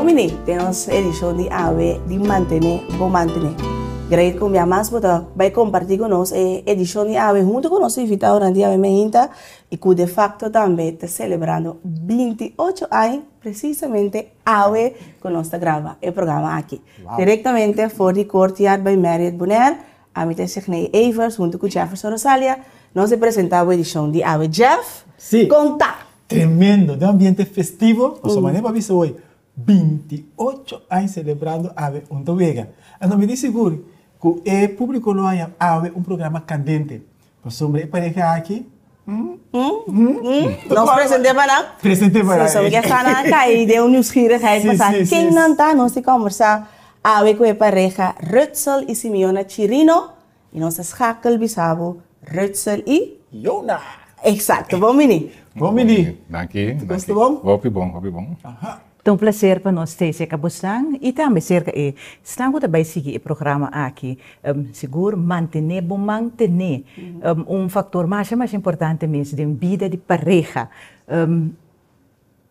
Bon bini den nos edishon di awe di Mantené Bo Mantené. Great ku un bia mas bo ta bai kompartí ku nos e edishon di awe huntu ku nos invitadonan di awe meinta i ku de fakto tambe ta selebrando 28 aña presisamente awe ku nos ta graba e programa aki. Direktamente for di Courtyard by Marriott Bonaire, ami ta Shegney Evers huntu ku Jefferson Rosalia, nos ta presentá bo edishon di awe. Jeff, kon ta? Tremendo, den ambiente festivo, pasobra manera bo a bisa hoy, 28 aña celebrando awe un ta wega. Anto mi tin sigur cu e publico lo haña awe un programa candente, pasobra e pareha aki, mm, Nos presente pa nan? Presente pa nan. Si, so mi ke sa nan a cay den un nieuwsgierigheid pa sa ken nan ta, nos tin combersa awe cu e pareha Rutsel y Simeona Chirino. I nos ta schakel bisa bo Rutsel i. Yona! Exacto, bon bini. Bon bini. Danki. Tur kos ta bon? Hopi bon, hopi bon. Aha. Ta un placer pa nos stay cerca bosnan y tambe cerca e snan cu ta bay sigui e programa aki. Sigur mantene bo mantene un factor masha masha importante mes den bida di pareha.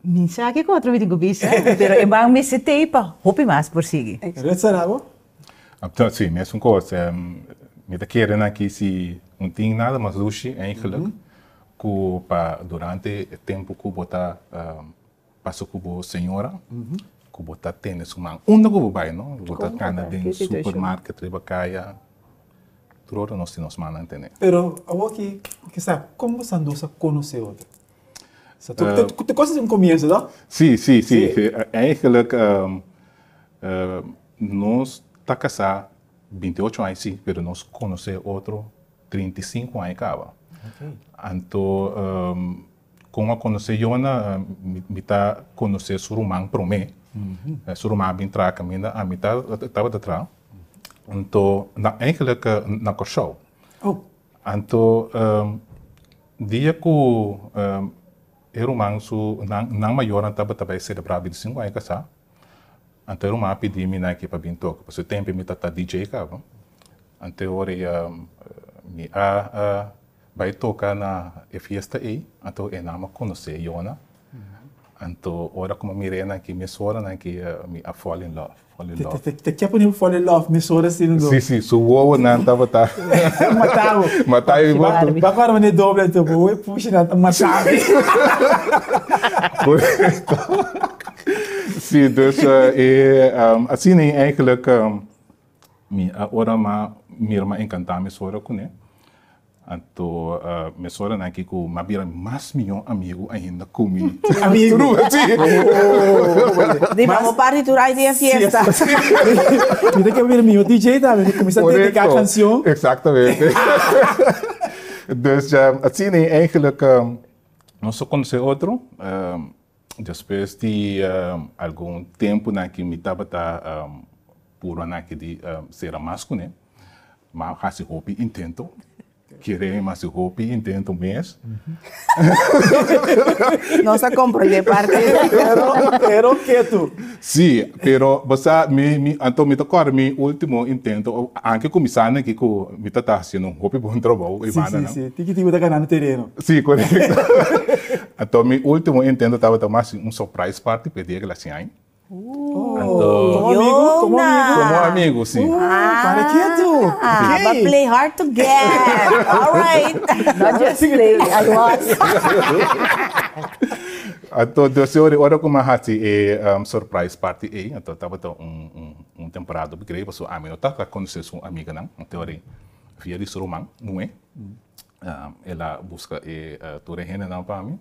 Mi sa kico otro mi tin cu bisa, pero e man mester tey pa hopi mas por sigui. Rutsel abo? Si, mesun kos. Mi ta kere nan aki si no tin nada mas dushi eigenlijk ku pa durante e tempu ku bo ta pasa ku bo señora, ku bo ta tene su man unda ku bo bai, no? Bo ta kana den supermarket, riba kaya, tur ora nos tin nos mannan tene. Pero awor ki kisa, kon bo san dos a konosé otro? Tur kos tin un komienso, no? Si, si, si. Eigenlijk Nos ta kasá 28 aña sí, pero nos konosé otro 35 aña kaba. Anto kon a konosé Yona, mi ta konosé su ruman promé. Su ruman a bin traha kaminda ami tabata traha. Anto na eigenlijk na Kòrsou. Anto dia ku e ruman su nan mayornan tabata bai selebrá 25 aña kasá. Anto e ruman a pidi mi na ekipa bin toka, pasobra e tempu mi ta ta DJ kaba. Anto e ora ei mi a bai toka na e fiesta ei, anto e nan a konosé Yona. Anto ora ku mi a mira e nan aki mesora nan aki mi a fall in love, fall in love. Te ke pone fall in love mesora asina no? Si, si, su wowonan tabata Mata bo. Mata mi bo. Ba para mane doble anto bo e pushinan ta mata mi. Sí, dus e asina ei eigenlijk mi a ora m'a mira m'a encantá mesora kuné. Anto mesora nan aki ku m'a bira mas mihó amigu ainda ku mi. Amigu? Sí. Di bo parti tur ai den e fiesta. Mi ta ke bira mihó DJ tambe, mi kuminsá dediká kanshon. Exactamente. Dus asina ei eigenlijk nos a konosé otro. Despues di algun tempunan ki mi tabata purba nan ki di sera mas kuné, m'a hasi hopi intento, kere mi hasi hopi intento mes. Nos a komprendé parti. Pero, pero ketu. Sí, pero bo sa mi mi anto mi ta kòrda mi último intento, anke kuminsá nan aki ku mi ta ta hasiendo un hopi bon trabou e Sí, banda sí, nan. sí, tiki tiki bo ta ganando tereno. Sí, korekto. Anto mi último intento tabata mas un surprise party pa e dia ku el a hasi aña. Anto. Komo amigu? Komo amigu? Komo amigu, sí. Para ketu. Ah, ba play hard to get. All right. Not just play, a lot. Anto dus ora ora ku mi a hasi e surprise party ei, anto tabata un un temporada hopi grei pasobra ami no tabata konosé su amiganan. Anto ora via di su ruman muhé. El a buska e tur e hendenan pa mi.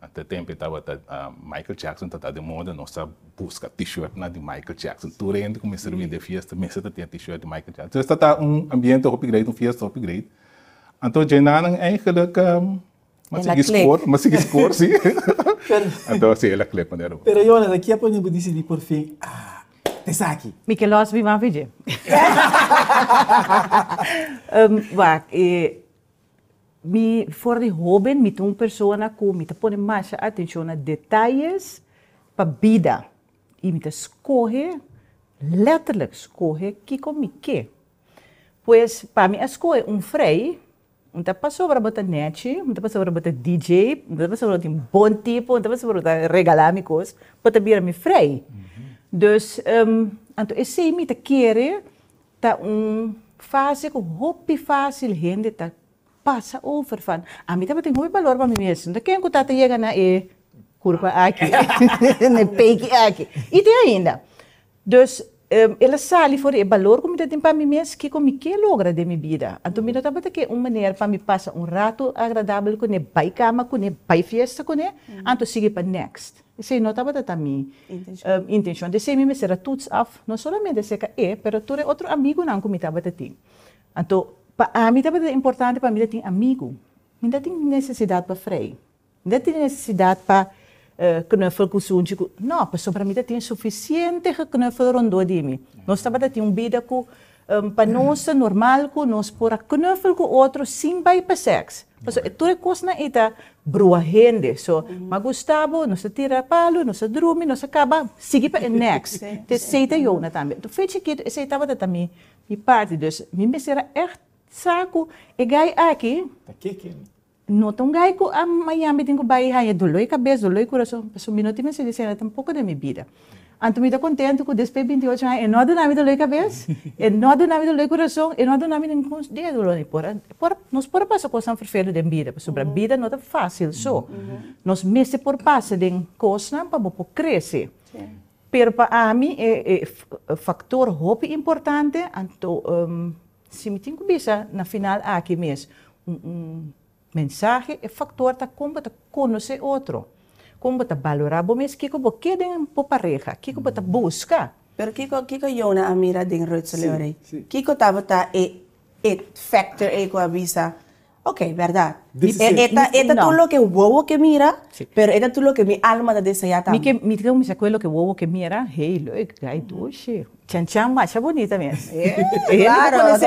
Ante tempu e tabata Michael Jackson tabata di moda, nos a buska t-shirtnan di Michael Jackson. Tur hende ku mester bini den fiesta mester ta tin e t-shirt di Michael Jackson. Entonces tabata un ambiente hopi great, un fiesta hopi great. Anto djenanan eigenlijk m'a sigui score, m'a sigui score si. Anto si el a click manera. Pero Jonas, aki a pone bo disidí por fin, ah, Esaki. Mi ke los mi man fidje. Wak, mi for di hoben mi ta un persona ku mi ta pone masha atenshon na detayes pa bida i mi ta skohe, letterlijk skohe kiko mi ke. Pues pa mi a skohe un frei Un ta pasobra bo ta nechi, un ta pasobra bo ta DJ, un ta pasobra bo tin bon tipo, un ta pasobra bo ta regala mi kos, bo ta bira mi frei. Dus, anto esei mi ta kere ta un fase ku hopi fásil hende ta pasa over van, ami tabatin hopi balor pa mi mes, no ta ken ku ta yega na e kurpa aki, na e peiki aki, i te ainda. Dus, el a sali for di e balor ku mi ta tin pa mi mes, kiko mi ke logra den mi bida. Anto mi no tabata ke un manera pa mi pasa un ratu agradabel kuné, bai kama kuné, bai fiesta kuné, anto sigui pa next. Esei no tabata ta mi intenshon. Desei mi mester a toets af, no solamente aserka e, pero tur e otro amigunan ku mi tabata tin. Anto, pa ami tabata importante pa mi ta tin amigu. Mi no ta tin nesesidat pa frei. Mi no ta tin nesesidat pa knuffel ku sunchi ku. No, pasobra mi ta tin sufisiente geknuffel rondó di mi. Nos tabata tin un bida ku pa nos ta normal ku nos por a knuffel ku otro sin bai pa sèks. Pasobra tur e kosnan ei ta brua hende. So, m'a gusta bo, nos ta tira palu, nos ta drumi, nos a kaba, sigui pa e next. Esei ta yona tambe. Anto fe chikitu esei tabata ta mi Mi parti, dus mi mester a ègt sa ku e gai aki Ta keken. no ta un gai ku a Miami tin ku bai haña doló di kabes, doló di kurason, pasobra mi no tin mester di esena tampoko den mi bida. Anto mi ta kontentu ku despues 28 aña e no a duna mi doló di kabes, e no a duna mi doló di kurason, e no a duna mi ningun dia doló. Mi por a, por, nos por a pasa kosnan ferfelu den bida, pasobra bida no ta fásil so. Nos mester por pasa den kosnan pa bo por krese. Pero pa ami e factor hopi importante, anto si mi tin cu bisa na final aki mes un mensahe, e factor ta con bo ta conoce otro, con bo ta balora bo mes, kico bo ke den bo pareha, kico bo ta busca. Pero kico kico Jona a mira den Ruth Leorey? Kico tabata e it factor ey cu a bisa Ok, berdad. E ta e ta tur loke wowo ke mira, pero e ta tur loke mi alma ta desea tambe. Mi ke mi ta kuminsá ku e loke wowo ke mira, hey leuk, gai dushi, chan chan masha bunita mes. Claro,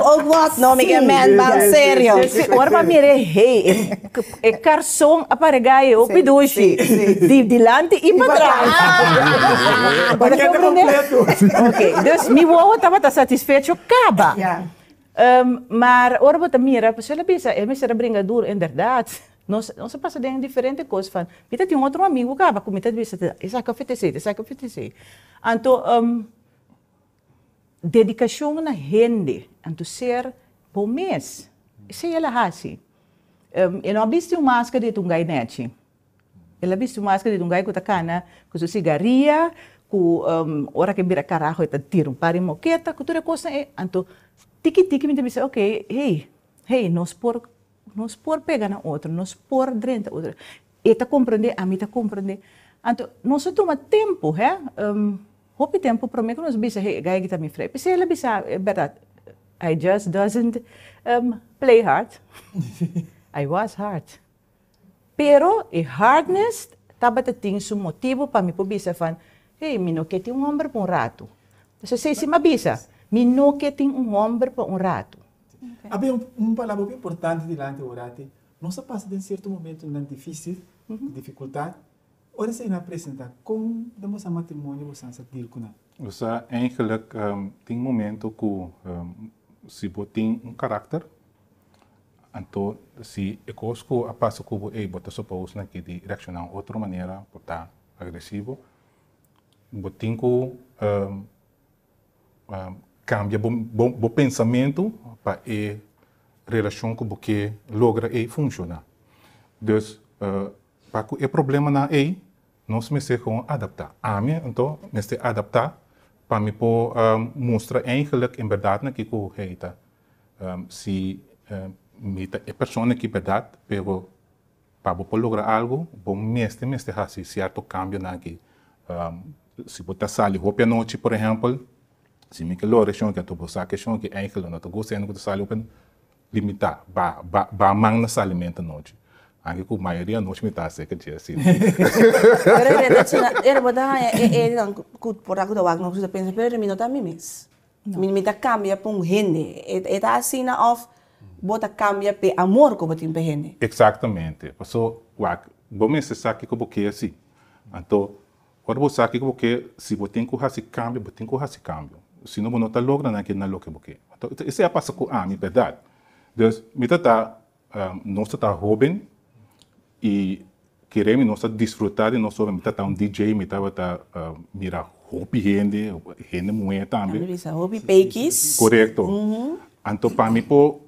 ook wat, no mi ke man ban serio. Si ora mi a mira e hey, e karson a pare gai hopi dushi, di dilanti i patras. Pakete kompleto. Ok, dus mi wowo tabata satisfecho kaba. Maar ora bo ta mira, pasobra el a bisa, e mester a bringa duro, inderdaad, nos nos a pasa den diferente kos van, mi ta tin un otro amigu kaba ku mi ta bisa, esaki a fetesei, esaki a fetesei. Anto, dedikashon na hende, anto ser bo mes, esei el a hasi. E no a bisti un masker di ta un gai nechi. El a bisti un masker di un gai ku ta kana ku su sigaria, ku ora ke bira karaho e ta tira un par di moketa, ku tur e kosnan ei. Anto tiki tiki mi ta bisa ok, hey, hey, nos por nos por pega na otro, nos por drenta otro. E ta komprendé, ami ta komprendé. Anto nos a tuma tempu, hè, hopi tempu promé ku nos bisa hey, e gai aki ta mi frei. P'esei el a bisa e bèrdat, I just doesn't play hard, I was hard. Pero e hardness tabata tin su motibu pa mi por bisa van, hey, mi no ke tin un homber pa un ratu. Pasobra esei si mi a bisa, mi no ke tin un homber pa un ratu. A bin un palabra hopi importante dilanti Orati, nos a pasa den cierto momentonan dificil, dificultad, ora esei nan a presenta, con den boso matrimonio boso a sa deal cu nan? Osea, eigenlijk tin momento cu si bo tin un karakter, Anto si e kos ku a pasa ku bo ei bo ta supos na ki di reakshoná un otro manera por ta agresivo, bo tin ku kambia bo bo pensamentu pa e relashon ku bo ke logra ei funshoná. Dus pa ku e problemanan ei nos mester gewoon adaptá. Ami anto mester adaptá pa mi por mustra eigenlik en bèrdat na kiko hei ta. Si mi ta e persona aki bèrdat, pero pa bo por logra algu, bo mester mester hasi sierto kambionan aki. Si bo ta sali hopi anochi, por ehèmpel, si mi ke logra e shon aki, anto bo sa ku e shon aki eigentlik no ta gusta hende ku ta sali hopi anochi, limitá, ba ba ba man na salimentu anochi. Anke ku mayoria anochi mi ta hasi e dje asina. Pero e relashoná, e bo ta haña e e ku por ta ku ta wak nos ta pensa, pero mi no ta mi mes. Mi ta cambia pa un hende. E ta asina of bo ta cambia p'e amor cu bo tin p'e hende? Exactamente. Paso, wak, bo mester sa kico bo ke si. Anto, ora bo sa kico bo ke, si bo tin cu haci cambio, bo tin cu haci cambio. Si no, bo no ta logra na ke na loke bo ke. Anto, esei a pasa cu ami, berdad. Dus, mi ta ta, nos ta ta hoben y. Kere mi nos ta disfruta di nos obra. Mi ta ta un DJ, mi tabata mira hopi hende, hende muhé tambe. Ami bisa hopi peikis. Korekto. Anto pa mi por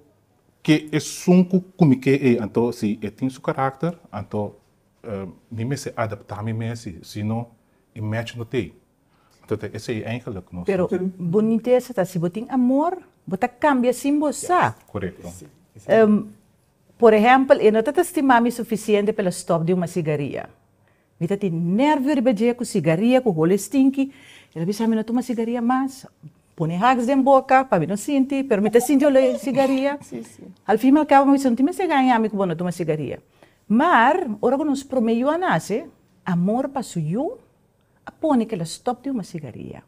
ke esun ku ku mi ke ei, anto si e tin su karakter, anto mi mester adapta mi mes si, si no e match no t'ei. Anto ta esei eigenlijk nos. Pero bunitesa ta si bo tin amor, bo ta kambia sin bo sa. Korekto. Por ehèmpel, e no ta ta stima mi sufisiente pa el a stòp di huma sigaria. Mi ta tin nèrvio riba dje ku sigaria ku hole stinki. El a bisa mi no tuma sigaria mas, pone haks den boka pa mi no sinti, pero mi ta sinti hole e sigaria. Al fin al kabo mi bisa, no tin mester gaña mi ku bo no tuma sigaria. Maar, ora ku nos promé yu a nase, amor pa su yu a pone ku el a stòp di huma sigaria.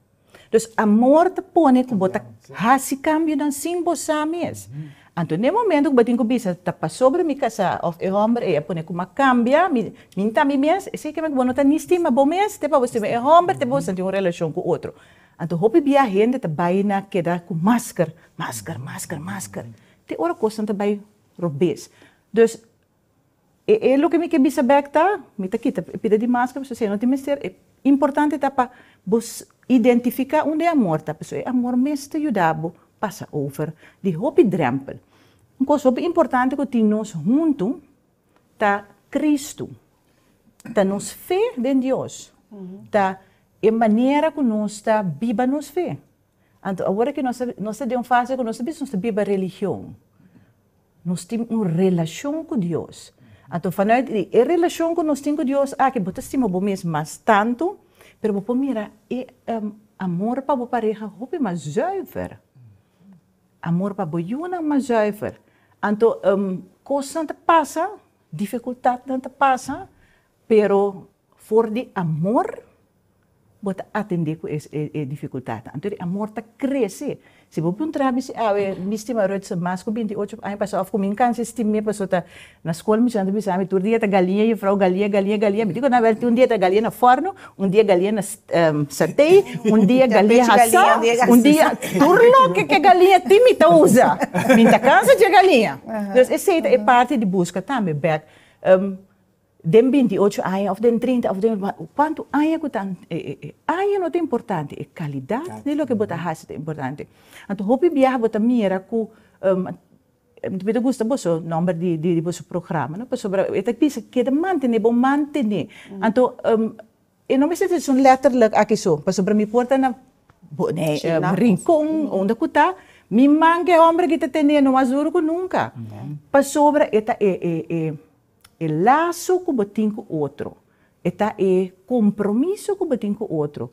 Dus amor ta pone ku bo ta hasi kambionan sin bo sa mes. Anto n'e momento ku bo tin ku bisa ta pasobra mi kasá òf e hòmber ei a pone ku mi a kambia, mi mi ta mi mes, esei ke men ku bo no ta ni stima bo mes, te pa bo stima e hòmber, te pa bo sinti un relashon ku otro. Anto hopi bia hende ta bai na keda ku masker, masker, masker, masker, te ora kosnan ta bai robes. Dus E e loke mi ke bisa bek ta, mi ta kita e pida di masker pasobra esei no tin mester. E importante ta pa bo identifiká unda e amor ta, pasobra e amor mes ta yuda bo pasa over di hopi drèmpel. Un kos hopi importante ku tin nos huntu ta Kristu, ta nos fe den Dios, ta e manera ku nos ta biba nos fe. Anto awor aki nos ta nos ta den un fase ku nos ta bisa nos ta biba religion. Nos tin un relashon ku Dios. Anto vanuit di e relashon ku nos tin ku Dios aki bo ta stima bo mes mas tantu, pero bo por mira e amor pa bo pareha hopi mas zuiver. Amor pa bo yunan mas zuiver. Anto kosnan ta pasa, difikultatnan ta pasa, pero for di amor Bo ta atendé ku e difikultatnan. Anto di amor ta krese. Si bo puntra mi si awe mi stima Rutsen mas ku 28 aña pasá òf ku mi kansa stim'é pasobra ta na skol mi ta bisa mi tur dia ta galiña jufrou galiña galiña galiña. Mi di ku nan wèl un dia ta galiña na fòrnu, un dia galiña na satei, un dia galiña hasá, un dia tur loke ke galiña tin mi ta usa. Mi ta kansa dje galiña. Dus esei ta e parti di buska tambe bèk. Den 28 aña of den 30 of den cuanto aña cu ta e aña no ta importante e calidad di loke bo ta haci ta importante. Anto hopi biaha bo ta mira cu mi ta gusta boso nomber di di boso programa no pasobra e ta bisa keda mantene bo mantene anto e no mester ta esun letterlijk aki so pasobra mi por ta na Rincon unda cu ta mi man cu e homber aki ta tene no mas duro cu nunca pasobra e ta e e E laso ku bo tin ku otro. E ta e kompromiso ku bo tin ku otro.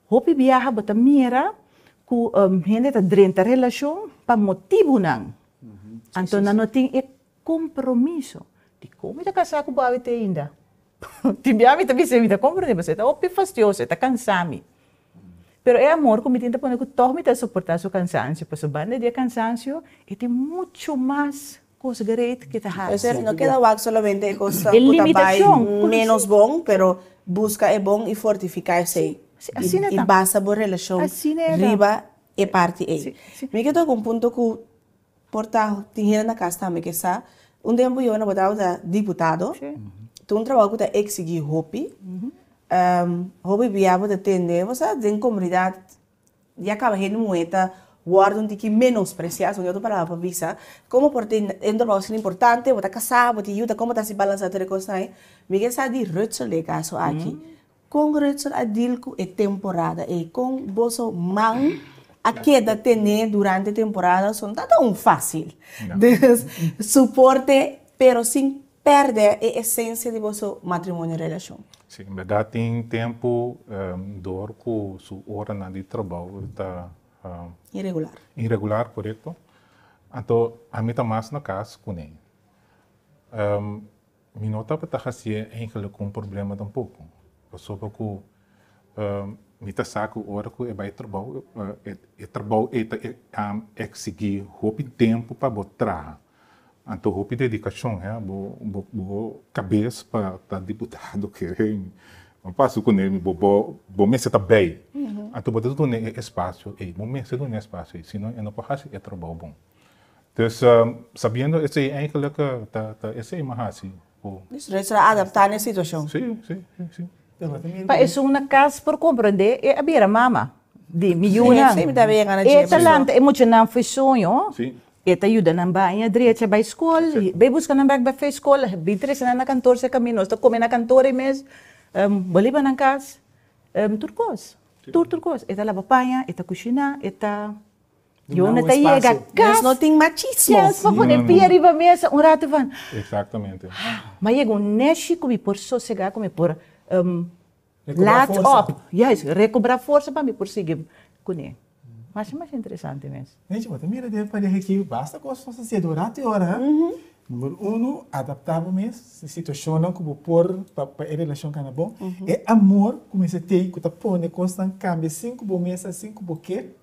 Hopi biaha bo ta mira ku hende ta drenta relashon pa motibunan. Anto nan no tin e kompromiso. Dikon mi ta kasá ku bo awe te ainda? Tin biaha mi ta bisa mi ta komprondé pasobra e ta hopi fastioso, e ta kansa mi. Pero e amor ku mi tin ta pone ku tòg mi ta soportá su kansansio, pasobra banda di e kansansio e tin muchu mas Kos great ke ta hasi. Esei no keda wak solamente e kosnan ku ta bai ménos bon, pero buska e bon i fortifiká esei. I basa bo relashon riba e parti ei. Mi ke toka un punto ku por ta tin hende na kas tambe ke sa, un tempu yo no bo tabata diputado, ta un trabou ku ta eksigí hopi, hopi bia bo ta tende, bo sa den komunidat Ya caba hende muhe ta wordo un tiki menosprecia, si un otro palabra pa bisa, como por tin un trabao asina importante, bo ta casa, bo tin yu, ta como ta haci balansa tur e cosnan ey? Mi ke sa di Rutzel den e caso aki. Con Rutzel a deal cu e temporada ey? Con boso man a keda tene durante e temporada? So no ta un facil. Dus soporte pero sin perde e esencia di boso matrimonio relacion. Sí, en berdad tin tempu dor ku su oranan di trabou ta Irregular. Irregular, korekto. Anto ami ta mas na kas kuné. Mi no tabata hasié eigenlik un problema tampoko, pasobra ku mi ta sa ku ora ku e bai trabou, e trabou ei ta eksigí hopi tempu pa bo traha. Anto hopi dedikashon he, bo bo bo kabes pa ta diputado kere no pasa ku ne bo bo bo mester ta bei. Anto bo ta duna e espasio ei, bo mester duna e espasio ei, sino e no por hasi e trabou bon. Dus sabiendo esei eigenlijk ta ta esei mi a hasi. ku. Dus a adaptá na e situashon. Sí, sí, sí, sí. Pa esun na kas por komprendé e a bira mama di mi yunan. Sí, mi ta bira na E dje ta lanta e muchanan fo'i soño, Sí. e ta yuda nan baña, drecha bai skol, bai buska nan bèk bai fo'i skol, bin trese nan na kantor serka mi, nos ta kome na kantor ei mes, bo liba nan kas, tur kos, tur tur kos. E ta laba paña, e ta kushiná, e ta. Yo no ta yega kas. Nos no tin machismo. Chèns pa pone pia riba mesa un ratu van. Exactamente. Ma yega un neshi ku mi por sosegá, ku mi por laat op. Juist, rekobrá forsa pa mi por sigui kuné. Masha masha interesante mes. Nechi, bo ta mira den pareha aki basta kos nos ta hasié durante ora. Number uno, adaptá bo mes na situashonnan ku bo por pa e relashon kana bon. E amor ku mester tei ku ta pone kosnan kambia sin ku bo mes a sin ku bo ke.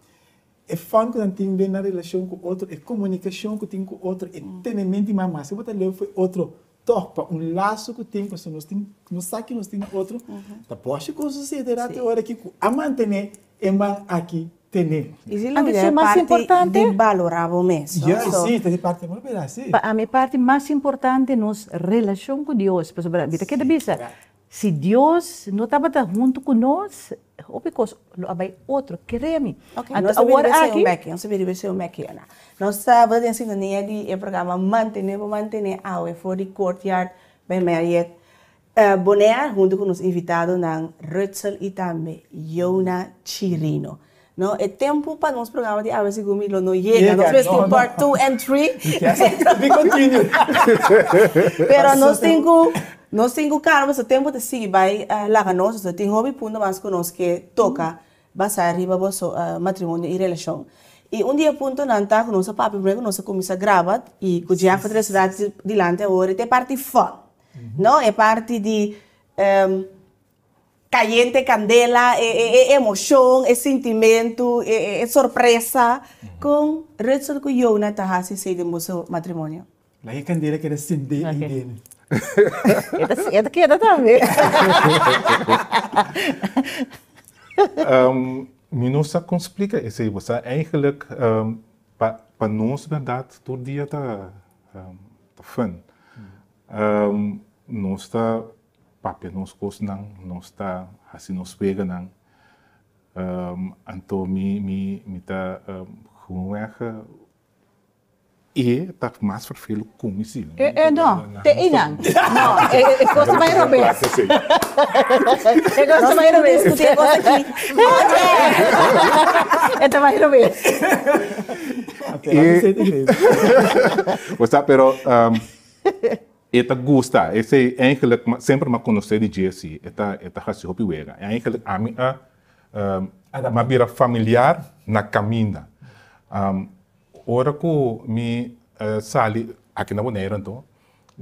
E fun ku nan tin den nan relashon ku otro, e komunikashon ku tin ku otro, e tenementi mas mas. Si bo ta leu for e otro tòg pa un laso ku tin, pasobra nos tin, nos sa ki nos tin na otro, ta bòshi kos sosede rato e ora aki ku a mantené e man aki tené. I si lo e parti di balorá bo mes, no? Ya, si, ta di parti amor bira, si. Pa ami e parti mas importante nos relashon ku Dios, pasobra mi ta keda bisa, Si Dios no tabata huntu ku nos, hopi kos lo a bai otro, kere mi. Ok, Anto nos ta awor bira bese un aki. beki, nos ta bira bese un beki, Ana. Nos ta den sintonia di e programa Mantené bo Mantené awe for di Courtyard by Marriott Bonaire huntu ku nos invitadonan Rutsel i tambe Yona Chirino. No, e tempu pa nos programa di awe segun mi lo no yega. Nos mester tin part two and three. We continue. Pero nos tin ku nos tin ku kalma pasobra tempu ta sigui bai laga nos. Nos tin hopi punto mas ku nos ke toka basá riba boso matrimonio i relashon. I un di e puntonan ta ku nos a papia promé ku nos a kuminsá graba i ku Jeff a trese dilanti awor ta e parti fun. No, e parti di Cayente candela, e emocion, e sintimentu, e sorpresa. Con Rutsel cu Yona ta haci esey den boso matrimonio? Laga e candela keda sende ei den. E ta keda tambe. Mi no sa con splica esey, bo sa eigenlijk pa nos berdad tur dia ta fun. Nos ta papia nos kosnan, nos ta hasi nos weganan. Anto mi mi mi ta gewoonweg e ta mas verveel ku mi si. E e no, te einan. No, e e kos ta bai robes. E kos ta bai robes. Nos discuti e kos aki. Oye! E ta bai robes. E Bo sa pero E ta gusta, esei eigenlijk semper m'a konosé di Jessy, e ta e ta hasi hopi wega. Eigenlijk ami a m'a bira familiar na kaminda. Ora ku mi sali aki na Boneiru anto,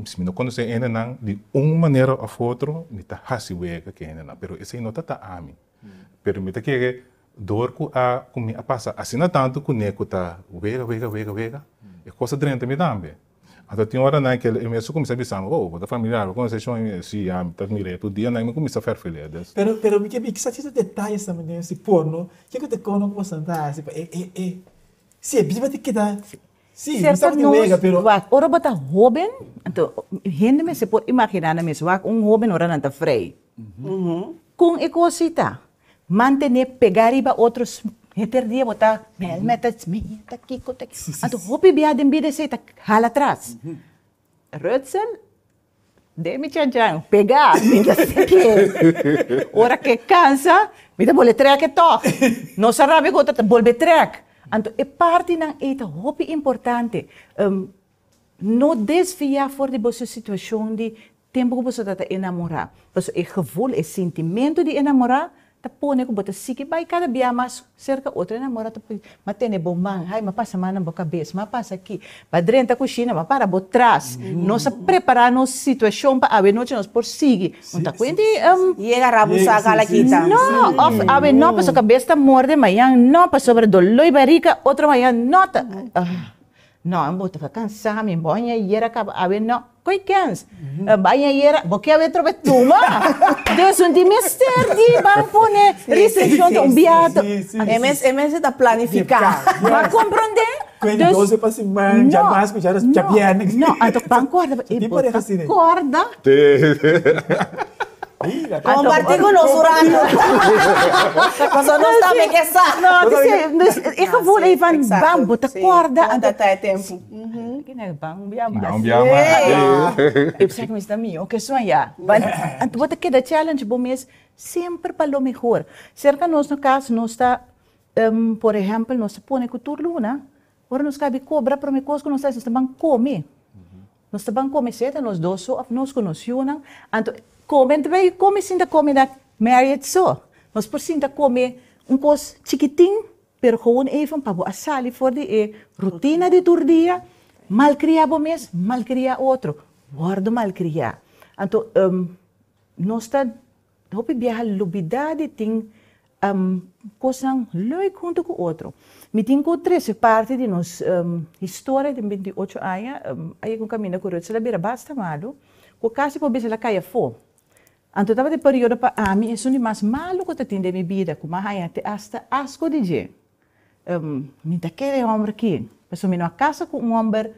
si mi no konosé hendenan di un manera òf otro mi ta hasi wega ku e hendenan, pero esei no ta ta ami. Pero mi ta kere dor ku a ku mi a pasa asina tantu kuné ku ta wega wega wega wega, e kos a drenta mi tambe. Anto tin oranan ke e mes a kuminsá bisa mi, oh, bo ta familiar, bo konosé shon? Mi si, ya, mi ta mir'é tur dia, nan mi kuminsá fèrfel'é. Dus. Pero, pero mi ke bi kisas cierto detayes tambe den si por no, kiko ta kono ku boso ta hasi pa e, e, e, si e biba ta keda, si, mi sa ku tin wega, pero. Wak, ora bo ta hóben, anto hende mester por imaginá nan mes, wak, un hóben ora nan ta frei, kon e kos ei ta? Mantené pegá riba otro henter dia bo ta mèlmè ta smia ta kiko ta anto hopi bia den bida esei ta hala atras. Rutsel den mi chanchan pegá mi ta seki ora ke kansa mi ta bolbe trèk e tòg nos a rabia ku otro ta bolbe trèk anto e partinan ei ta hopi importante. No desviá for di boso situashon di tempu ku boso ta ta enamorá. Pasobra e gevoel, e sintimentu di enamorá ta pone ku bo ta sigui bai kada bia mas serka otro enamorá ta pone, M'a tene bo man, hai, m'a pasa man na bo kabes, m'a pasa aki, m'a drenta kushina, m'a para bo tras. Nos a prepará nos situashon pa awe nochi nos por sigui. No ta kuenti Yega rabu sa kala kita. No, òf awe no pasobra kabes ta morde, mañan no pasobra doló i barika, otro mañan no ta. No, bo ta kansa mi, bo aña ayera kaba awe no, koi kens? Bo aña ayera, bo ke awe trobe tuma? Dus un di mester di ban pone restrikshon ta un biato. E mes e mester ta planifiká. Bo a komprondé? Kwen 12 pa siman, djamas ku djabièrnè. No, anto ban kòrda, Tin pareha asina. Kòrda. Kompartí ku nos un rato. Pasobra nos tambe ke sa. No, dus e gevoel ei van ban, bo ta kòrda. Anto ta e tempu. Ban un bia mas. Ban un bia mas. E bisa ku mi sta mihó ke soñá. Anto bo ta keda challenge bo mes semper pa lo mehor. Serka nos na kas nos ta, por ehèmpel, nos ta pone ku tur luna ora nos kabi kobra promé kos ku nos ta hasi nos ta ban kome. Nos ta ban kome sea ta nos dos so òf nos ku nos yunan. Anto kome anto bay kome sinta kome na Marriott so. Nos por sinta kome un kos chikitin pero gewoon even pa bo a sali for di e rutina di tur dia. Malkriá bo mes, malkriá otro. Wòrdu malkriá. Anto nos ta Hopi biaha lubidá di tin kosnan leuk huntu ku otro. Mi tin ku trese parti di nos historia den 28 aña, a yega un kaminda ku Rutsel a bira basta malu, ku kasi por bisa el a kai afó. Anto tabata e periodo pa ami esun di mas malu ku ta tin den mi bida, ku mi a haña te asta asko di dje. Mi ta kere e hòmber aki, pasobra mi no a kasa ku un hòmber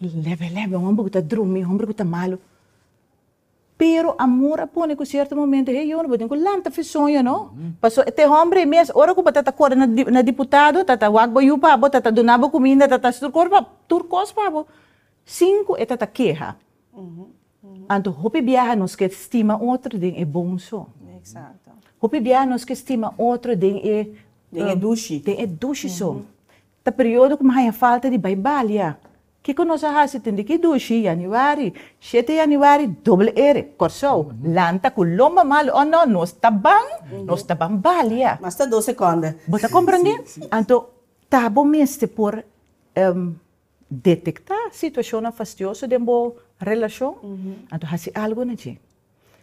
Lebe lebe, un homber ku ta drumi, un homber ku ta malu. Pero amor a pone ku sierto momento, hey Yona, bo tin ku lanta fi soño no. Paso te homber ei mes, ora ku bo ta ta kore na na diputado, ta ta wak bo yu pa bo, ta ta duna bo kuminda, ta ta hasi tur kos pa tur kos pa bo, sin ku e ta ta keha. Anto hopi biaha nos ke stima otro den e bon so. Hopi biaha nos ke stima otro den e Den e dushi. Den e dushi so. Ta periodo ku mi haña falta di bai balia. Kiko nos a hasi tende ki dushi yanüari, shete yanüari doble ere, Kòrsou, lanta ku lomba malu o no, nos ta ban, nos ta ban balia. Mas ta dos sekonde. Bo ta komprendé? Anto ta bo mester por detektá situashonnan fastioso den bo relashon, anto hasi algu na dje.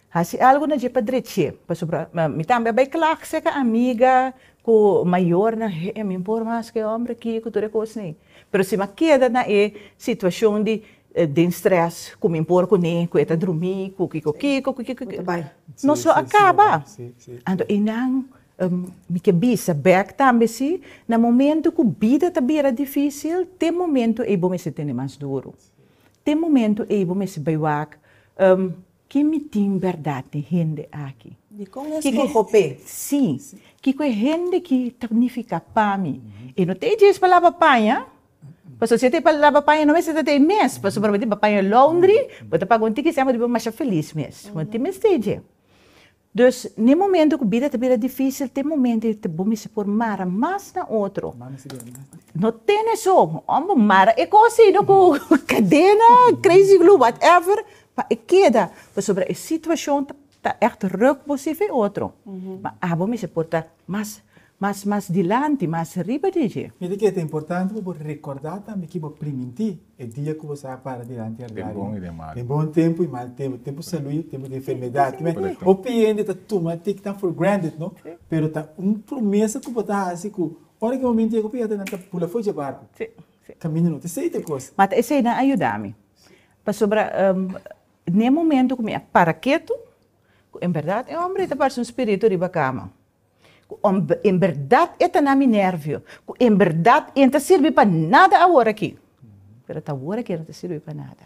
Hasi algu na dje pa drech'é, pasobra mi tambe a bai klag serka amiga ku mayornan, he mi por mas ku e hòmber aki ku tur e kosnan ei. Pero si mi a keda na e situashon di den strès ku mi por kuné, ku e ta drumí, ku kiko kiko, ku kiko kiko, nos lo a kaba. Anto einan mi ke bisa bèk tambe si, na momento ku bida ta bira difísil, te momento ei bo mester tene mas duru. Te momento ei bo mester bai wak Ki mi tin bèrdat den hende aki? Dikon es skohop'é? Sí. Kiko e hende ki ta nifiká pa mi? E no ta e djes pa laba paña. Pasobra si e ta e pa laba paña no mester ta ta e mes. Pasobra bo tin pa paña laundry, bo ta paga un tiki sèn bo ta biba masha felis mes. Bo no tin mester dje. Dus, n'e momento ku bida ta bira difísil, t'e momento ei bo mester por mara mas na otro. No tene so, homber, mara e kos ei no ku kadena, crazy glue, whatever, pa e keda. Pasobra e situashon ta ègt rùk bo si fe otro. Ma abo mester por ta mas Mas mas dilanti, mas riba di dje. Mi ta kere ta importante pa bo rekordá tambe ki bo primintí e dia ku bo sa para dilanti Den altar. bon i den mal. Den bon tempu i mal tempu, tempu salú i tempu di enfermedat. Hopi hende ta tuma take nan for granted, no? Pero ta un promesa ku bo ta hasi ku ora ki e momento yega hopi hende nan ta bula for dje barku. Kaminda no ta esei ta e kos. Ma ta esei nan a yuda mi. Pasobra n'e momento ku mi a para ketu, ku en bèrdat e hòmber ei ta parse un spiritu riba kama. Ku en bèrdat e ta na mi nèrvio, ku en bèrdat e no ta sirbi pa nada awor aki. Pero ta awor aki e no ta sirbi pa nada.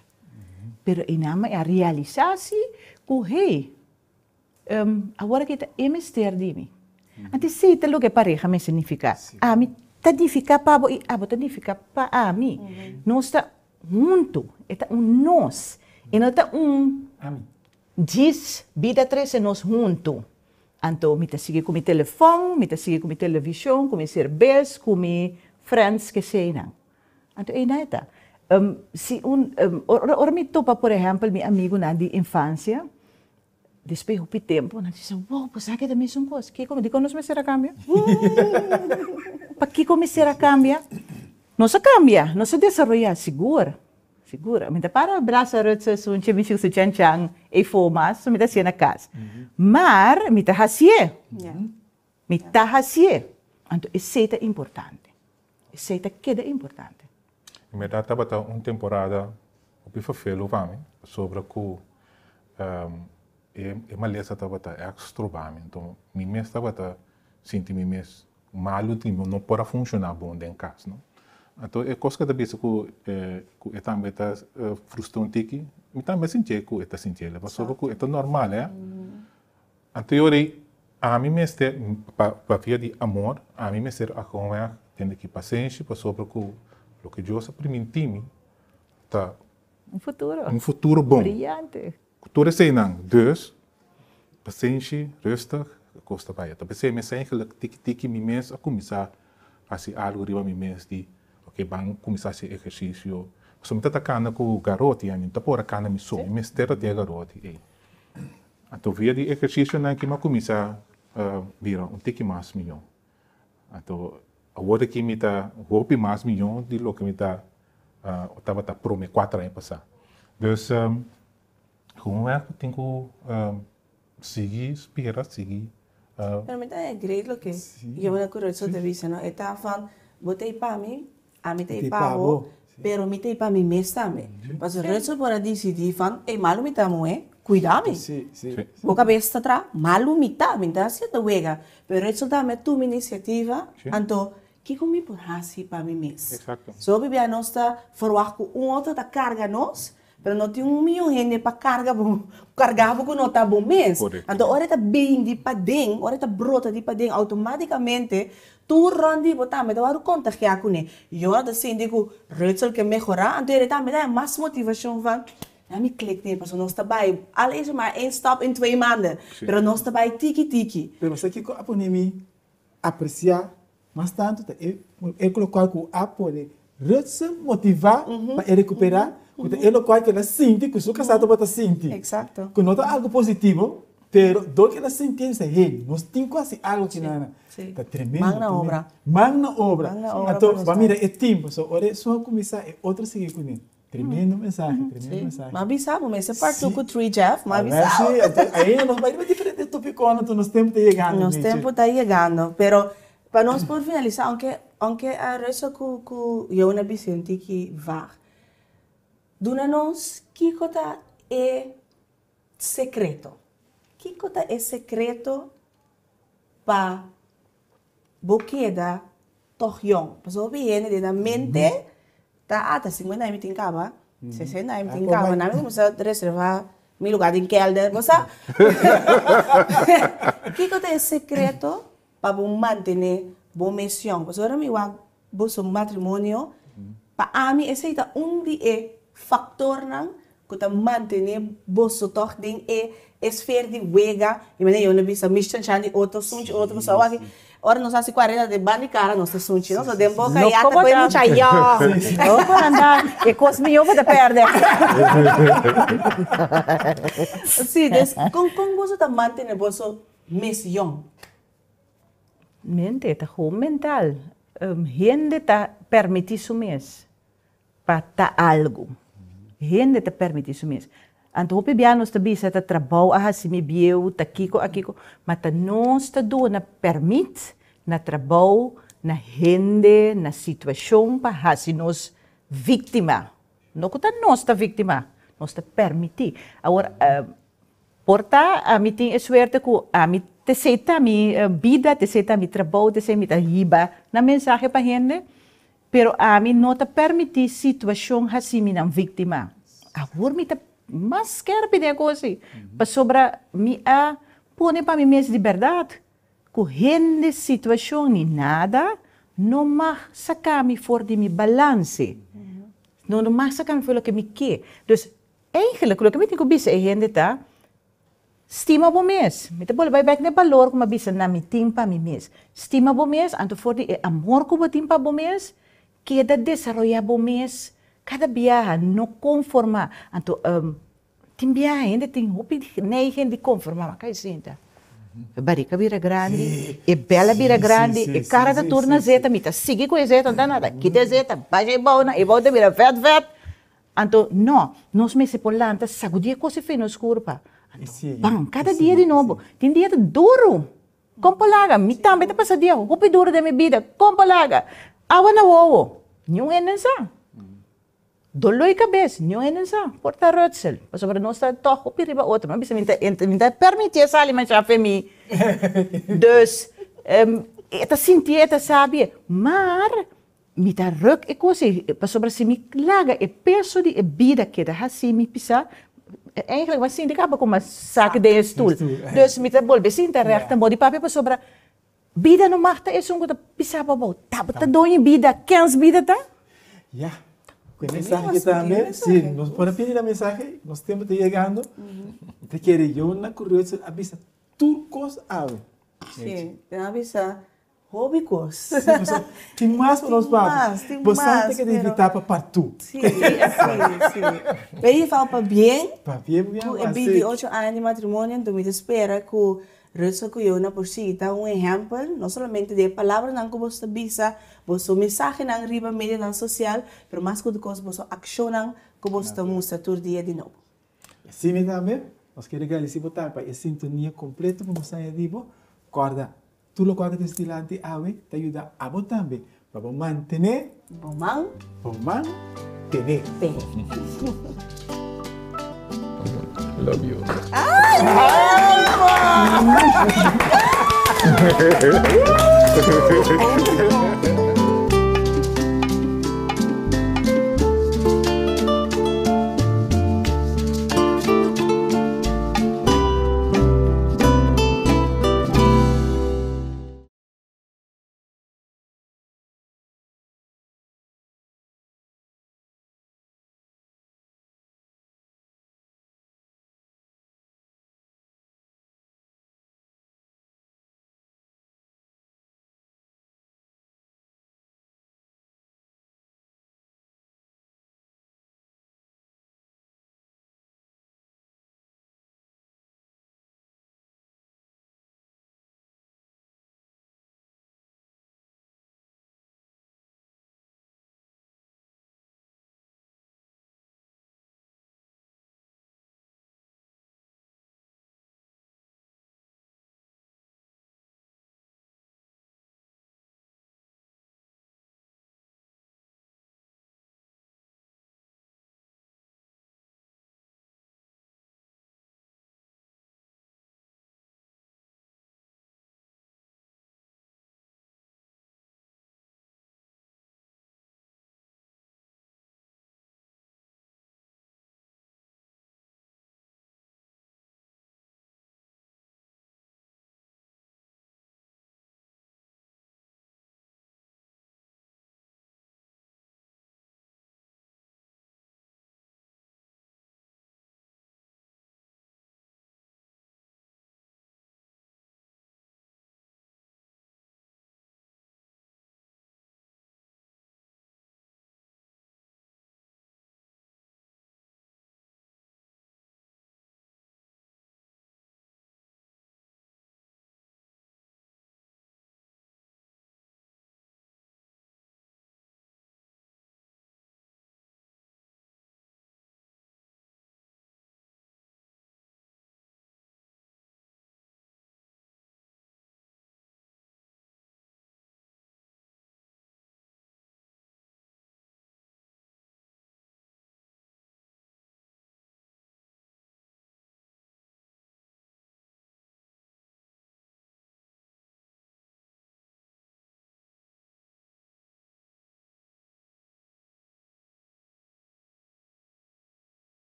Pero einan mi a realisá si ku hey, awor aki ta e mester di mi. Anto esei ta loke pareha mester nifiká. Ami ta nifiká pa bo i abo ta nifiká pa ami. Nos ta huntu, e ta un nos, e no ta un djis bida trese nos huntu. Anto mi ta sigui ku mi telefòn, mi ta sigui ku mi televishon, ku mi serbes, ku mi friends, keseinan. Anto einan e ta. Si un, ora mi topa por ehèmpel mi amigunan di infansia, despues hopi tempu, nan ta bisa, wow, bo sa ke ta mesun kos. Kiko, dikon nos mester a kambia? Pakiko mester a kambia? Nos a kambia, nos a desaroyá, sigur. Sigur, mi ta para brasa rutse sunchi mi su chan chan ei fo mas, mi ta hacié na cas. Maar mi ta hacié. Mi ta hacié. Anto esei ta importante. Esei ta keda importante. En berdad tabata un temporada hopi vervelu pa mi, pasobra cu e malesa tabata erg stroba mi. Enton mi mes tabata sinti mi mes. malu di no por a funshoná bon den kas, no. Anto e kos ku e ta bisa ku ku e tambe ta frustra un tiki, mi tambe a sintié ku e ta sintié, pasobra ku e ta normal, eh. Anto e ora ei ami mester, pa via di amor, ami mester a konweg tende ki pasenshi pasobra ku loke Dios a primintí mi ta Un futuro. Un futuro bon. Briyante. Ku tur eseinan, dus, pasenshi, rustig, e kos ta bai. Ta p'esei mes eigenlijk tiki tiki mi mes a kuminsá hasi algu riba mi mes di, oke, ban kuminsá hasi ehersisio. Pasobra mi ta ta kana ku garoti, mi no ta por a kana mi so, mi mester ta tin e garoti ei. Anto via di ehersisionan ki mi a kuminsá bira un tiki mas mihó. Anto awor aki mi ta hopi mas mihó di loke mi ta tabata prome kuater aña pasá. Dus gewoonweg bo tin ku sigui spera, sigui. Pero mi ta haña great loke Yona ku Rutzel ta bisa no, e ta van bo ta ei pa mi, ami ta ei pa bo, pero mi ta ei pa mi mes tambe. Pasobra Rutzel por a disidí van ei malu mi ta muhé, kuida mi. Bo kabes ta traha, malu mi ta, mi ta hasi ta wega. Pero Rutzel tambe a tuma inisiativa, anto kiko mi por hasi pa mi mes? So hopi bia nos ta ferwagt ku un otro ta karga nos, Pero no tin un mion hende pa karga bo, karga bo ku no ta bo mes. Anto ora e ta bin di paden, ora e ta brota di paden, outomátikamente tur rònt di bo tambe ta wòrdu kontagiá kuné. I ora ta sinti ku Rutzel ke mehorá, anto e tambe ta haña mas motivashon van, laat mi klik den, pasobra nos ta bai, al is het maar één stap in twee maanden, pero nos ta bai tiki tiki. Pero sa kiko a pone mi apresiá mas tantu ta e e lokual ku a pone Rutzel motivá pa e rekuperá, ku ta e lokual ku el a sinti ku su kasá tabata sinti. Ku no ta algu positivo, pero dor ku el a sinti el bisa, hey, nos tin ku hasi algu kinan. Ta tremendo. Man na obra. Man na obra. Anto bo a mira e tim, pasobra ora esun a kuminsá e otro a sigui kuné. Tremendo mensahe, tremendo mensahe. M'a bisa bo mester partu ku Tree Jeff, m'a bisa bo. Sí, anto ainda nos bai riba diferente topikonan, anto nos tempu ta yegando. Nos tempu ta yegando, pero pa nos por finalisá, aunke aunke a reso ku ku Yona bisa un tiki vaag, duna nos kiko ta e sekreto, kiko ta e sekreto pa bo keda tòg yòn. Pasobra hopi hende den nan mente ta, ah, ta sinkuenta aña mi tin kaba, sesenta aña mi tin kaba, nan mi kuminsá reservá mi lugá den kèlder. Bo sa? Kiko ta e sekreto pa bo mantené bo mes yòn? Pasobra ora mi wak boso matrimonio, pa ami esei ta un di e faktornan ku ta mantené boso tòg den e esfer di wega, i manera yo no bisa mish chanchan di otro, sunchi otro, pasobra awor aki ora nos hasi kuarenta den ban di kara nos ta sunchi, no? So den boka ya ta koe mucha yò. Loko anda, e kos mihó bo ta pèrdè. Sí, dus kon kon boso ta mantené boso mes yòn? Mente, ta gewoon mental. Hende ta permití su mes. Pa ta algu. Hende ta permiti su mes. Anto hopi bia nos ta bisa ta trabou a hasi mi bieu, ta kiko a kiko, ma ta nos ta duna permit na trabou, na hende, na situashon pa hasi nos viktima. No ku ta nos ta viktima, nos ta permiti. Awor, por ta ami tin e suerte ku ami t'esei ta mi bida, t'esei ta mi trabou, t'esei mi ta hiba na mensahe pa hende, Pero ami no ta permití situashon hasi mi nan víktima. Awor mi ta mas skèrpi den e kos ei, pasobra mi a pone pa mi mes di bèrdat ku hende, situashon ni nada no mag saka mi for di mi balanse, no mag saka mi for loke mi ke. Dus, eigenlijk loke mi tin ku bisa e hende ta, Stima bo mes. Mi ta bolbe bai bek na e balor ku mi a bisa na mi tin pa mi mes. Stima bo mes, anto for di e amor ku bo tin pa bo mes, keda desaroyá bo mes kada biaha, no konformá. Anto tin biaha hende tin hopi neiging di konformá, ma kai sinta. E barika bira grandi, e bel a bira grandi, e kara ta tur na zeta, mi ta sigui ku e zeta, no ta nada, kita e zeta, basha e bounan, e bou ta bira vèt vèt. Anto, no, nos mester por lanta, sagudí e kos efe nos kurpa. Anto, ban, kada dia di nobo. Tin dia ta duru. Kon por laga? Mi tambe ta pasa dia hopi duru den mi bida. Kon por laga? Awa na wowo, niun hende no sa. Doló di kabes, niun hende no sa. Por ta rùtsel, pasobra nos ta tòg hopi riba otro. Mi a bisa, mi ta, mi ta permití e sali masha fe mi. Dus, E ta sintié, e ta sabi, maar mi ta ruk e kos ei, pasobra si mi laga e peso di e bida keda hasi mi pisá, eigenlijk mi a sinti kaba ku mi a sak den e stul. Dus mi ta bolbe sinta règt ta modi papia pasobra bida no mag ta esun ku ta pisá bo abou. Tabata doño bida, kens bida ta? Ya, ku e mensahe aki tambe, si nos por a pidi na mensahe, nos tempu ta yegando, mi ta kere Yona ku Ruth a bisa tur kos awe. Si, nan a bisa hopi kos. Si, pasobra tin mas pa nos papia. Tin mas, tin mas. Bo sa ta keda invitá pa partu. Si, si, si. P'e fal pabien. Pabien, mi Ku ama, e si. 28 aña di matrimonio, anto mi ta spera ku Rutsel ku Yona por sigui ta un ehèmpel, no solamente di e palabranan ku boso ta bisa, boso mensahenan riba medionan sosial, pero mas ku tur kos boso akshonnan ku boso ta mustra tur dia di nobo. Asina tambe, nos kere gradisí bo tambe pa e sintonia kompleto ku nos haña di bo. Kòrda, tur lokual ku ta esei dilanti awe ta yuda abo tambe pa bo mantené Bo man. Bo man tené. Tené. Love you. Ay!